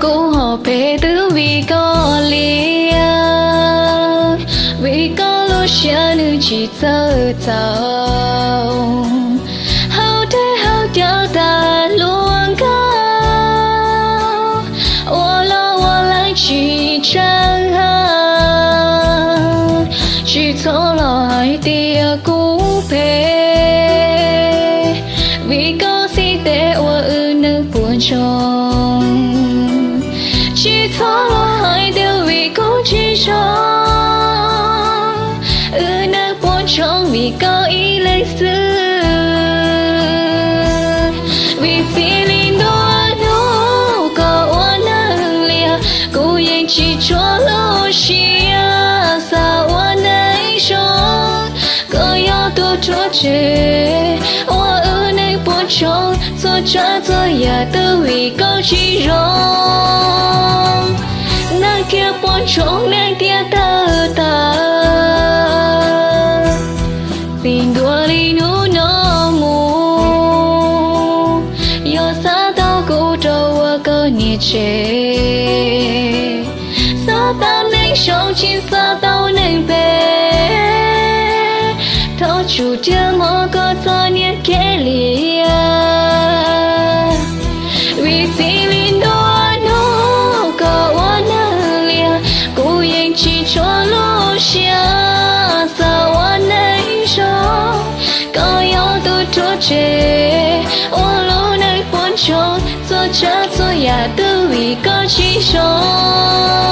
Kuv hauv pes twb vim koj liam, vim koj lub siab nws tsis txawj txaus. Hauv dej hauv cawv tas luag nkauj, ua loj ua leej tsis tseeb heev. Tsis txhob los hais tias kuv phem, vim koj xib teb ua wb neej puas ntsoog. Tsis txhob los hais tias vim kuv tsis zoo, wb neej puas ntsoog vim koj ib leeg xwb. Vim txij li ntua hnub koj ua neeg liam, kuv yeej tsis tshua lub siab xav ua neej zoo. Koj yog tus rhuav tshem ua wb neej puas ntsoog, txhua tsav txhua yam twb vim koj tsis zoo. Neeg kiag puas ntsoog, neeg tiag tawg tag. Txij ntua li hnub no mus, yog xav tau kuv rau ua koj niam tsev, xav tau neej zoo tsis xav tau neeg phem, thov tsum cia mog koj txoj niag kev liam. Vim txij li ntua hnub koj ua neeg liam, kuv yeej tsis tshua lub siab xav ua neej zoo. Koj yog tus rhuav tshem ua lub neej puas ntsoog, txhua tsav txhua yam twb vim koj tsis zoo.